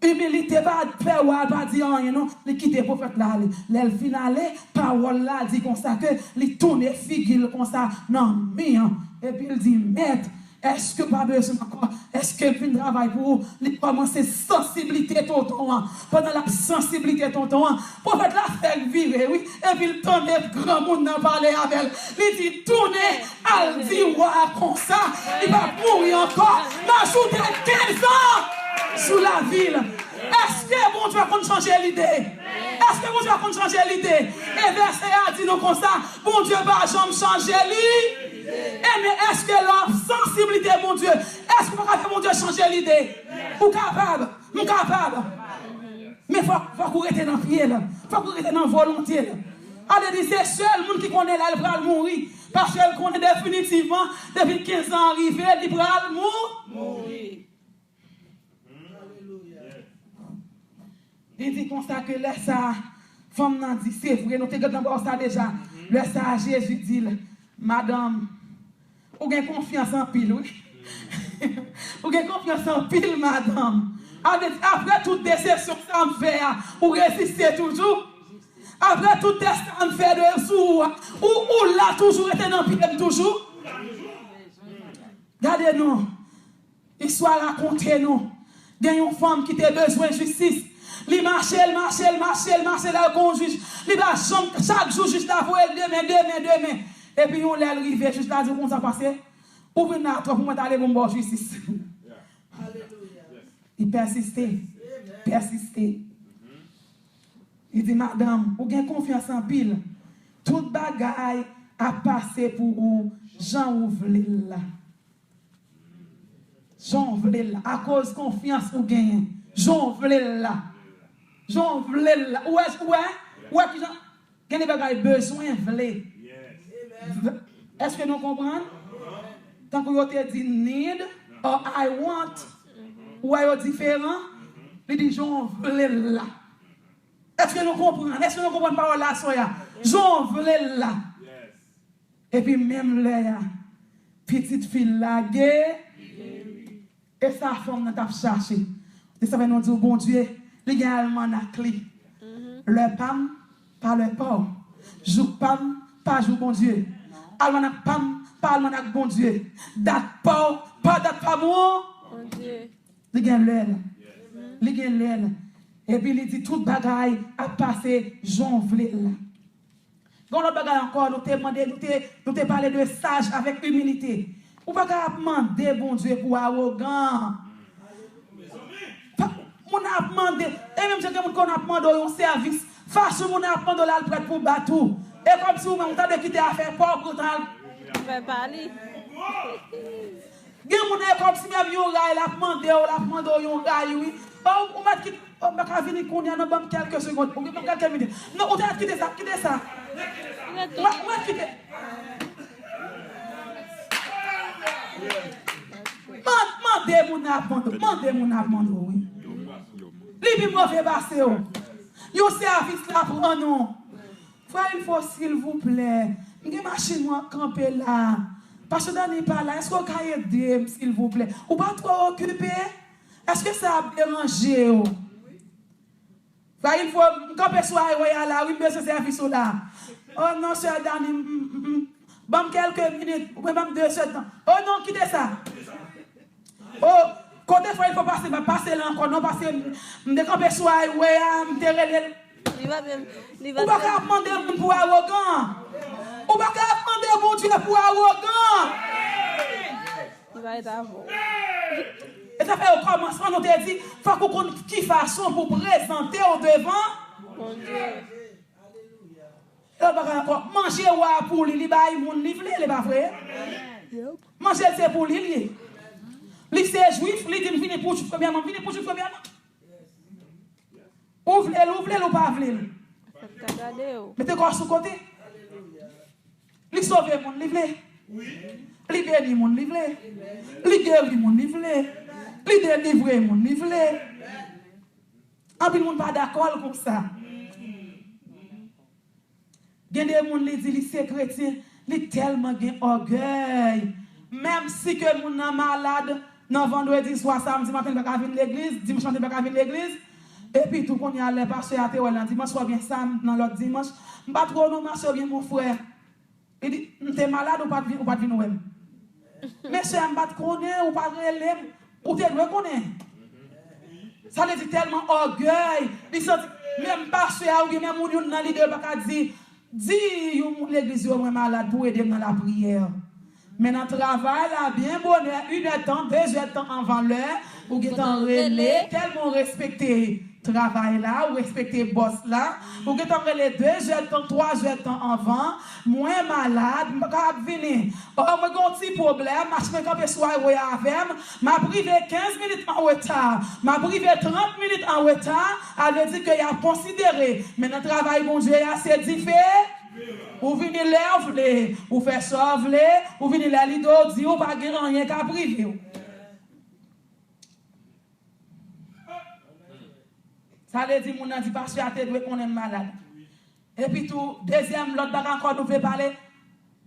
Imilite pa fè wa a pa di anyen non, li kite pwofèt la ale. Lè l fin ale, pawòl la di konsa ke li tounen figi l konsa nan mi an. Epi l di, Mèt, èske w pa bezwen m ankò? Èske m fin travay pou ou? Li kòmanse sansiblite tonton an. Pandan l ap sansiblite tonton an, pwofèt la fèk vire, wi. Epi l tande granmoun nan pale avè l. Li di, tounen, al di wa a konsa, li p ap mouri ankò. M ajoute kenz an sou lavi l. Èske Bondye konn chanje lide? Èske Bondye konn chanje lide? E vèsè a di nou konsa, Bondye pa janm chanje li. Ebyen, èske lè w ap sansiblite Bondye, èske w pa ka fè Bondye chanje lide? Ou kapab, m kapab. Men fòk, fòk ou rete nan pye l. Fòk ou rete nan volonte l. Ale di se sèl moun ki konnen lè l pral mouri. Paske l konnen definitivman, depi kenz an rive, li pral mou-, mouri. Li di konsa ke lè sa a, Fanm nan di, "Se vre, nou te gentan ba w sa deja." Lè sa a, Jezi di l, "Madanm, ou gen konfyans anpil, wi." Ou gen konfyans anpil, madanm. Apre, apre tout desepsyon sa m fè a, ou reziste toujou. Apre tout tès sa m fè de sou ou a, ou, ou la toujou, rete nan pye m toujou. Gade non. Istwa rakonte nou. Gen yon fanm ki te bezwen jistis. Li mache, l mache, l mache, l mache, l al kon jij. Li pa janm, chak jou jij la voye l demen, demen, demen. Epi yon lè l rive, jij la di konsa, "Pase, ou vin la twòp, ou mèt ale pou m ba w jistis." Li pèsiste, pèsiste. Li di, "Madanm, ou gen konfyans anpil. Tout bagay ap pase pou ou jan ou vle l la." Jan w vle l la. Akoz konfyans ou genyen. Jan w vle l la. Jan w vle l la. Ou wè, ou wè, ou wè kijan gen de bagay bezwen, vle. Èske nou konprann? Tankou yo te di need or I want. Ou wè yo diferan? Li di jan w vle l la. Èske nou konprann? Èske nou konprann pawòl la aswè a? Jan w vle l la. Epi menm lè a, pitit fi l lage, e sa fanm nan t ap chache. Se sa fè nou di w Bondye, li gen almanak li. Lè pa m, pa lè pa w. Jou pa m, pa jou Bondye. Almanak pa m, pa almanak Bondye. Dat pa w, pa dat pa bon. Bondye. Li gen lè l. Li gen lè l. Epi li di tout bagay ap pase jan w vle l la. Gen yon lòt bagay ankò, nou te mande, nou te, nou te pale de saj avèk imilite. Ou pa ka ap mande Bondye pou awogan. Pa, moun ap mande, e menm jan gen moun konn ap mande w yon sèvis, fason moun ap mande w la, l prèt pou bat ou. E kòmsi ou menm, ou ta dwe kite afè pa w pou w ta al fè pa li. Gen moun e kòmsi menm yon ray l ap mande w, l ap mande w yon ray, wi. O, ou mèt kite, o, m pa ka vini kounye a, non, ban m kèlke segonn. Ou ban m kèlke minit. Non, ou te mèt kite sa, kite sa. Ou mèt, ou mèt kite. Man-, mande moun nan ap mande w, mande moun nan ap mande w, wi. Li pi move pase w. Yon sèvis l ap rann ou. Frè Ilfo, silvouplè, m gen machin mwen k kanpe la. Pastè Dani pa la, èske w ka ede m, silvouplè? Ou pa twò okipe? Èske sa ap deranje w? Frè Ilfo, m kanpe sou highway a la, wi, m bezwen sèvis ou la. O non, sè Dani, m, m, m, ban m kèlke minit, oubyen ban m de sèt tan. O non, kite sa. O, kote frè Ilfo pase, m pa pase la ankò non, paske m, m te kanpe sou highway a, m te rele l. Li pa menm, li pa Ou pa ka ap mande moun pou awogan. Ou pa ka ap mande Bondye pou awogan. Li pa ret avè w. E sa fè o kòmansman nou te di, fòk ou konn ki fason pou prezante w devan Bondye. E lòt bagay ankò, manje wa a pou li, li bay moun li vle, li pa vre? Manje l se pou li, li ye. Li se jwif, li di m vini pou jwif premyèman, m vini pou jwif premyèman. Ou vle l, ou vle l, ou pa vle l. Fèt ka gade w. Mete kò w sou kote. Li sove moun, li vle. Li beni moun, li vle. Li geri moun, li vle. Li delivre moun, li vle. Anpil moun pa dakò l konsa. Gen de moun li di li se kretyen, li tèlman gen ògèy. Menm si ke moun nan malad, nan vandredi swa, samdi maten li pa ka vin legliz, dimanch maten li pa ka vin legliz. Epi tou kounye a lè pastè a te wè l nan dimanch swa oubyen sam nan lòt dimanch, m pa t wè w non, ma sè oubyen mon frè. Li di, "M te malad, ou pa t vin, ou pa t vin wè m." Men sè a, m pa t konnen, ou pa t rele m, ou te dwe konnen. Sa vle di tèlman ògèy, li santi, menm pastè a oubyen menm moun youn nan lidè yo pa ka di, di yon moun legliz yo mwen malad pou ede m nan lapriyè. Men nan travay la, byen bonè, inèdtan, dezèdtan anvan lè, ou gentan rele, tèlman w respekte travay la, ou respekte bòs la, ou gentan rele dezèdtan, twazèdtan anvan, mwen malad, m pa ka ap vini. O, mwen gen yon ti pwoblèm, machin mwen kanpe sou highway avè m, m ap rive kenz minit an reta, m ap rive trant minit an reta, sa vle di ke y ap konsidere. Men nan travay Bondye a, se dife. Ou vini lè w vle, ou fè sa w vle, ou vini lè lidè w di w, pa gen anyen k ap rive w. Sa vle di moun nan di pastè a te dwe konnen m malad. Epi tou, dezyèm, lòt bagay ankò nou vle pale,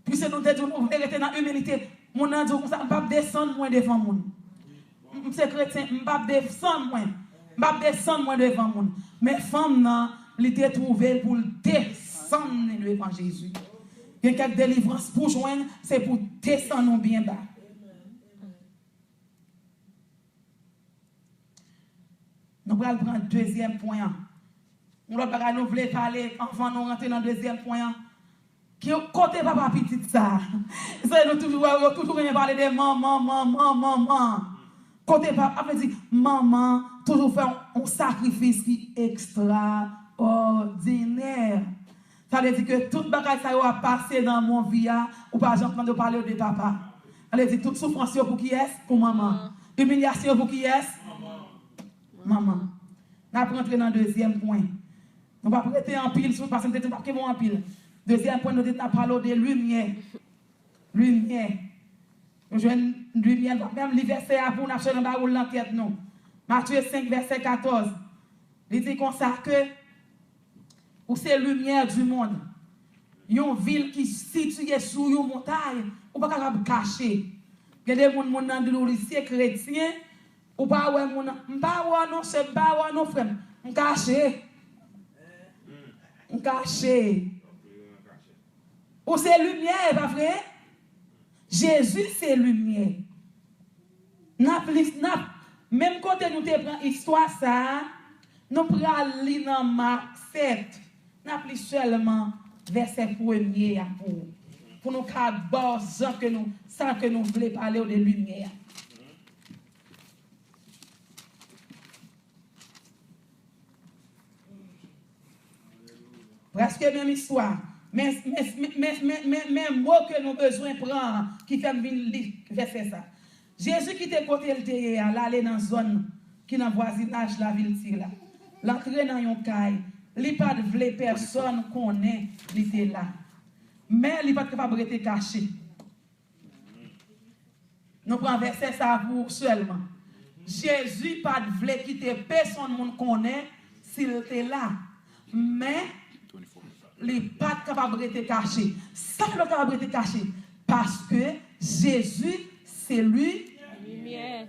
piske nou te di nou vle rete nan imilite, moun nan di w konsa, "M p ap desann mwen devan moun. M, m se kretyen, m p ap desann mwen. M p ap desann mwen devan moun." Men fanm nan, li te twouve l pou l desann li devan Jezi. Gen kèk delivrans pou jwenn, se pou desann ou byen ba. Nou pral pran dezyèm pwen an. Yon lòt bagay nou vle pale anvan nou rantre nan dezyèm pwen an. Ki kote papa pitit sa? Se nou toujou wè, yo toujou renmen pale de manman, manman, manman. Kote papa, ap vle di, manman toujou fè yon, yon sakrifis ki ekstraòdinè. Sa vle di ke tout bagay sa yo ap pase nan mon vi a, ou pa janm tande yo pale de papa. Sa vle di tout soufrans yo pou kiyès? Pou manman. Imilyasyon yo pou kiyès? Manman. N ap rantre nan dezyèm pwen. Nou p ap rete anpil sou, paske m te di n p ap kenbe w anpil. Dezyèm pwen, nou te, n ap pale w de limyè. Limyè. Nou jwenn limyè, n p ap menm li vèsè a pou n ap chèche nan bawou nan tèt nou. Matye senk, vèsè katòz. Li di konsa ke ou se limyè di mond. Yon vil ki sitiye sou yon montay, ou pa kapab kache. Gen de moun, moun nan di w li se kretyen, ou pa wè moun nan. "M pa wè w non, sè m, m pa wè w non, frè m. M kache. M kache." Ou se limyè, e pa vre? Jezi se limyè. N ap li, n ap, menm kote nou te pran istwa sa a, nou pral li nan Mak sèt. N ap li sèlman vèsè premye a pou, pou nou ka ba w jan ke nou, sa ke nou vle pale w de limyè a. Prèske menm istwa. Men, men, men mo ke nou bezwen pran an ki fè m vin li vèsè sa. Jezi kite kote l te ye a, l ale nan zòn ki nan vwazinaj lavil Tir la. L antre nan yon kay. Li pa t vle pèsonn konnen li te la. Men li pa t kapab rete kache. Nou pran vèsè sa a pou ou sèlman. Jezi pa t vle kite pèsonn moun konnen si l te la. Men, li pa t kapab rete kache. Sa fè l pa t kapab rete kache? Paske Jezi se li. Limyè.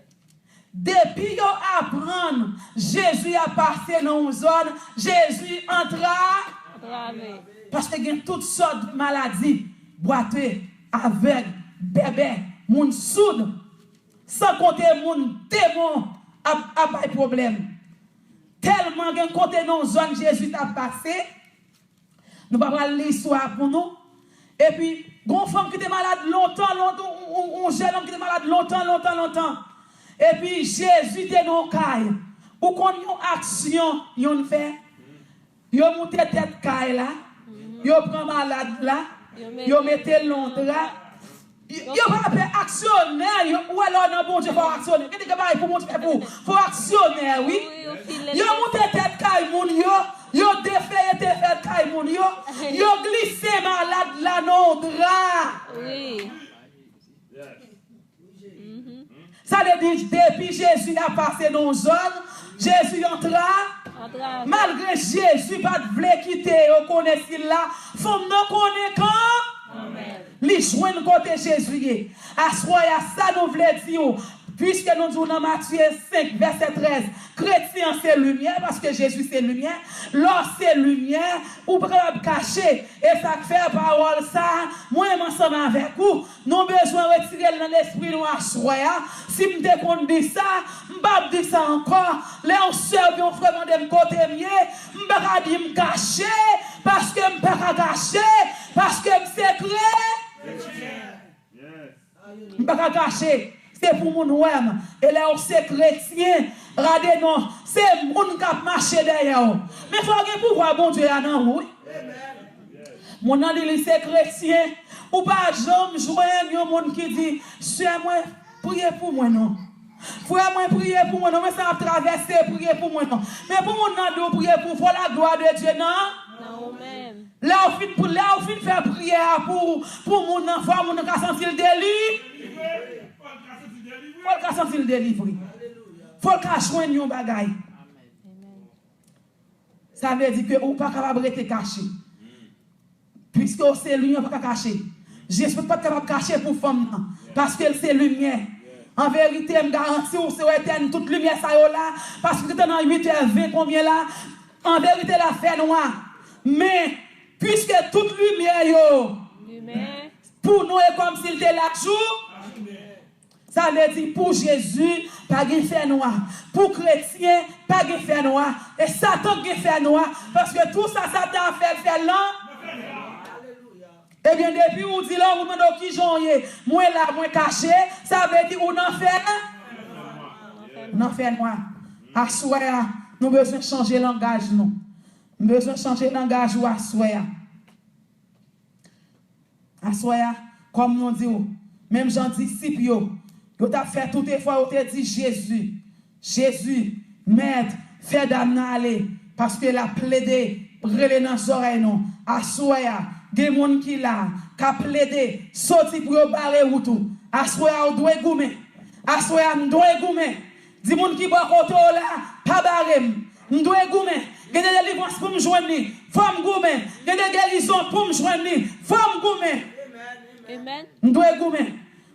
Depi yo aprann Jezi ap pase nan yon zòn, Jezi antra-, antrave. Paske gen tout sòt maladi, bwate, avèg, bèbè, moun soud, san konte moun demon ap, ap bay pwoblèm. Tèlman gen kote nan yon zòn Jezi t ap pase, nou pa pral li istwa a pou nou. Epi, gen yon fanm ki te malad lontan, lontan, yon, yon, yon jèn òm ki te malad lontan, lontan, lontan. Epi, Jezi te nan yon kay. Ou konn yon aksyon yonn fè? Yo moute tèt kay la, yo pran malad la, yo mete l nan yon dra, yo, yo pa fè aksyonè, yo, ou wè lè w nan Bondye fò w aksyonè. Gen de bagay pou Bondye fè pou ou. Fò w aksyonè, wi. Yo moute tèt kay moun yo, yo defeye tèt kay moun yo, yo glise malad la nan yon dra. Wi. Sa vle di, depi Jezi ap pase nan yon zòn, Jezi antra-, malgre Jezi pa t vle kite yo konnen si l la, fanm nan konnen kan li jwenn kote Jezi ye. Aswè a, sa nou vle di w, piske nou di w nan Matye senk, vèsè trèz, kretyen an se limyè, paske Jezi se limyè. Lè w se limyè, ou pa kapab kache. E sa k fè pawòl sa a, mwen menm ansanm avèk ou, nou bezwen retire l nan lespri nou aswè a. Si m te konn di sa, m p ap di sa ankò. Lè yon sè oubyen yon frè mande m kote m ye, m pa ka di m kache, paske m pa ka kache, paske m sekrè. M pa ka kache. Se pou moun wè m. E lè w se kretyen, gade non, se moun k ap mache dèyè w. Men fò w gen pouvwa Bondye a nan ou, wi. Moun nan di li se kretyen. Ou pa janm jwenn yon moun ki di, "Sè mwen, priye pou mwen non. Frè mwen, priye pou mwen non. Mwen sa ap travèse, priye pou mwen non." Men pou moun nan di w priye pou, fò la glwa de Dye nan. Nan ou menm. Lè w fin, pou, lè w fin fè priyè a pou, pou moun nan, fò moun nan ka santi l deli-, fò l ka santi l delivre. Fò l ka jwenn yon bagay. Sa vle di ke ou pa kapab rete kache. Piske w se limyè, w pa ka kache. Jezi pa t kapab kache pou fanm nan, paske l se limyè. An verite, m garanti w, se w etèn tout limyè sa yo la, paske w te nan uit è ven konbyen la, an verite, l ap fè nwa. Men, piske tout limyè yo pou nou e kòmsi l te lajou, sa vle di pou Jezi, pa gen fènwa. Pou kretyen, pa gen fènwa. E Satan gen fènwa, paske tou sa Satan ap fè l fè l lan. Ebyen, depi ou di lè yon moun mande w kijan w ye, mwen la, mwen kache, sa vle di ou nan fè, ou nan fènwa. Aswè a, nou bezwen chanje langaj nou. Nou bezwen chanje langaj ou aswè a. Aswè a, kòm nou di w, menm jan disip yo, yo t ap fè tout efò, yo te di Jezi, Jezi, Mèt, fè dam nan ale, paske l ap plede rele nan zòrèy nou. Aswè a, gen moun ki la, k ap plede soti pou yo bare wout ou. Aswè a, ou dwe goumen. Aswè a, m dwe goumen. Di moun ki bò kote w la, pa bare m. M dwe goumen. Gen de delivrans pou m jwenn li, fò m goumen. Gen de gerizon pou m jwenn li, fò m goumen. M dwe goumen.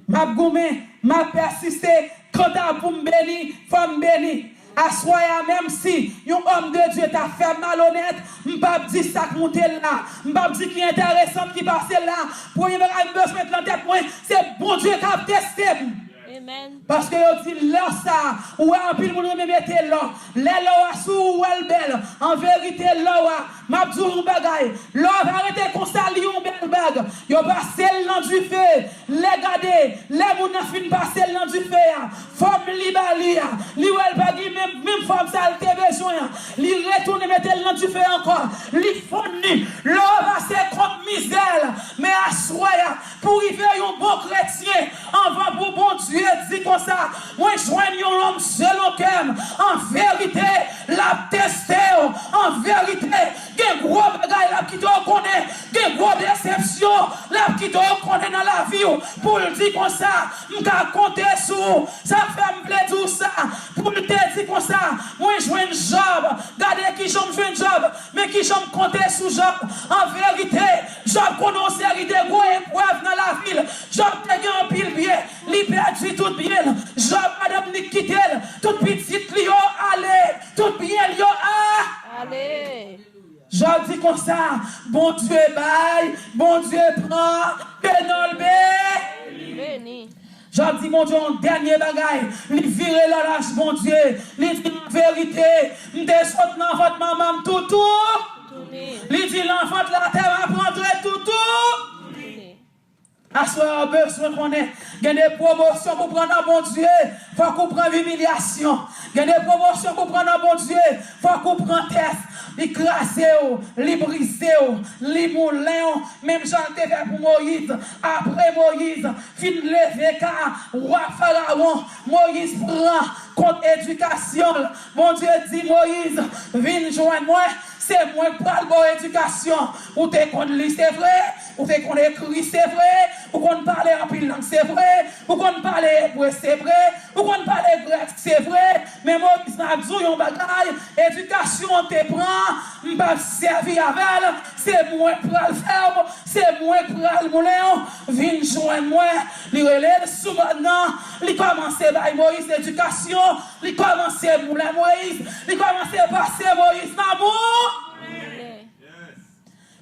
M ap goumen, m ap pèsiste. Kanta pou m beni, fò m beni. Aswè a, menm si yon òm de Dye ta fè m malonèt, m p ap di sa k moute l la. M p ap di ki enteresan ki pase l la. Premye bagay m bezwen met nan tèt mwen, se Bondye k ap teste m. Paske yo di lò sa a, ou wè anpil moun renmen mete lò. Lè lò a sou ou, ou wè l bèl. An verite, lò a, m ap di w yon bagay, lò a pa rete konsa, li yon bèl bag. Yo pase l nan dife. Lè gade, lè moun nan fin pase l nan dife a, fòm li ba li a, li wè l pa gen menm, menm fòm sa l te bezwen an. Li retounen mete l nan dife ankò. Li fonn li. Lò a pase kont mizè l. Men aswè a, pou rive yon bon kretyen, anvan pou Bondye di konsa, mwen jwenn yon nonm selon kè m, an verite, l ap teste w, an verite, gen gwo bagay l ap kite w konnen, gen gwo desepsyon l ap kite w konnen nan lavi w, pou l di konsa, m ka konte sou ou. Sa k fè m vle di w sa, pou l te di konsa, mwen jwenn Jòb, gade kijan m jwenn Jòb, men kijan m konte sou Jòb. An verite, Jòb konnen yon seri de gwo eprèv nan lavi l. Jòb te gen anpil byen, li pèdi tout byen l. Jòb, madanm li kite l, tout pitit li yo ale, tout byen l yo a. Ale. Jòb di konsa, Bondye bay, Bondye pran, ke non l be. Beni. Jòb di Bondye yon dènye bagay. Li vire lòlaj Bondye. Li di, an verite, m te sot nan vant manman m toutou. Li di, nan vant latè m ap rantre toutou. Aswè a, ou bezwen konnen, gen de pwomosyon pou pran nan Bondye, fòk ou pran imilyasyon. Gen de pwomosyon pou pran nan Bondye, fòk ou pran tès. Li kraze w, li brize w, li moulen w, menm jan l te fè pou Moyiz. Apre Moyiz fin leve ka wa Farawon, Moyiz pran kont edikasyon l. Bondye di Moyiz, vin jwenn mwen, se mwen k pral ba w edikasyon. Ou te konn li, se vre, ou te konn ekri, se vre, ou konn pale anpil lang, se vre, ou konn pale ebre, se vre, ou konn pale grèk, se vre, men Moyiz, m ap di w yon bagay, edikasyon w te pran, m p ap sèvi avè l, se mwen k pral fè w, se mwen k pral moulen w, vin jwenn mwen. Li rele l sou mòn nan, li kòmanse bay Moyiz edikasyon, li kòmanse moulen Moyiz, li kòmanse pase Moyiz nan mou.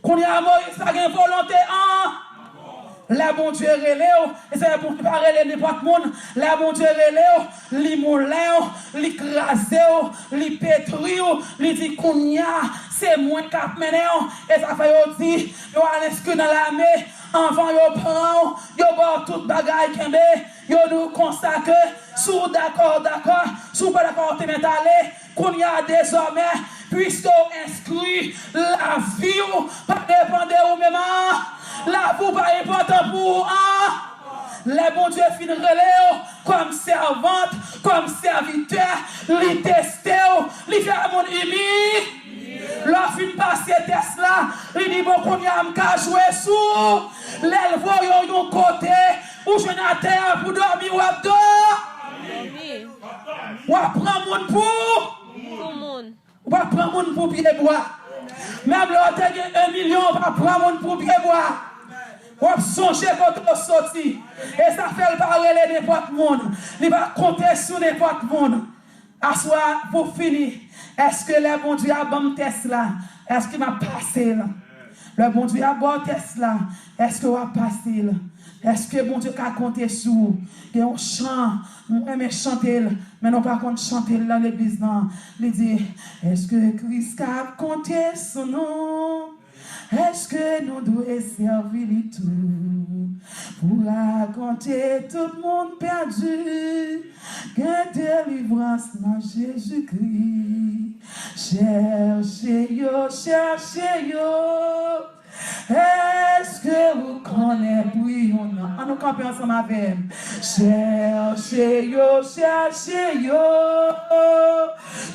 Kounye a, Moyiz pa gen volonte an. Lè Bondye rele w, e se Bondye pa rele nenpòt moun. Lè Bondye rele w, li moulen w, li kraze w, li petri w, li di, kounye a, se mwen k ap mennen w. E sa fè yo di, yo al enskri nan lame, anvan yo pran w, yo ba w tout bagay kenbe, yo di w konsa ke, si w dakò, w dakò, si w pa dakò, w te mèt ale. Kounye a, dezòmè, piske w enskri, lavi w pa depann de ou menm an, lavi w pa enpòtan pou ou an. Lè Bondye fin rele w kòm sèvant, kòm sèvitè, li teste w, li fè moun imi. Lè w fin pase tès la, li di, bon, kounye a m ka jwe sou ou. Lè l voye w yon kote, ou jwenn atè a pou dòmi, w ap dò. W ap pran moun pou. Pou moun. Ou pa pran moun pou pyebwa. Menm lè w te gen en milyon, w pa pran moun pou pye bwa. W ap sonje kote w soti. E sa fè l pa rele nenpòt moun. Li pa konte sou nenpòt moun. Aswè a, pou fini, èske lè Bondye ap ban m tès la, èske m ap pase l? Lè Bondye ap ba w tès la, èske w ap pase l? Èske Bondye ka konte sou ou? Gen yon chan, m renmen chante l, men nou pa konn chante l nan legliz nan. Li di, èske Kris ka konte sou nou? Èske nou dwe sèvi li tou? Pou rakonte tout moun pèdi, gen delivrans nan Jezikri. Chèche yo, chèche yo. Èske ou konnen pri yon nan? Ann nou kanpe ansanm avè m. Chèche yo, chèche yo.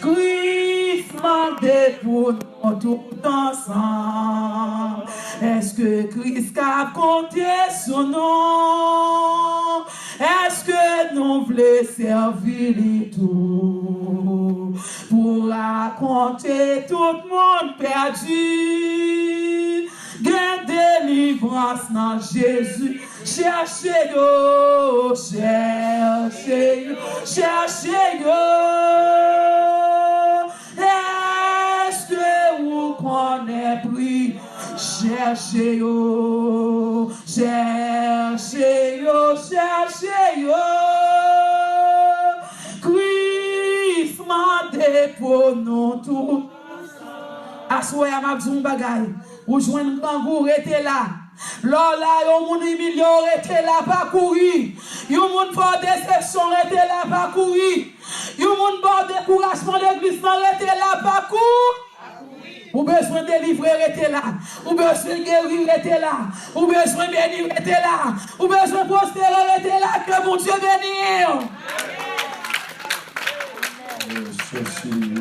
Kris mande pou nou tout ansanm. Èske Kris ka konte sou nou? Èske nou vle sèvi li tou? Pou rakonte tout moun pèdi, gen delivrans nan Jezi. Chèche yo, chèche yo, chèche yo. Èske ou konnen pri? Chèche yo, chèche yo, chèche yo. Kris mande pou nou tou. Aswè a, m ap di w yon bagay. Ou jwenn grangou, rete la. Lè w la, yon moun imilye w, rete la, pa kouri. Yon moun fè w desepsyon, rete la, pa kouri. Yon moun ba w dekourajman legliz nan, rete la, pa kou. Ou bezwen delivre, rete la. Ou bezwen geri, rete la. Ou bezwen beni, rete la. Ou bezwen pwospere, rete la. Ke Bondye beni w. Yes, yes, yes.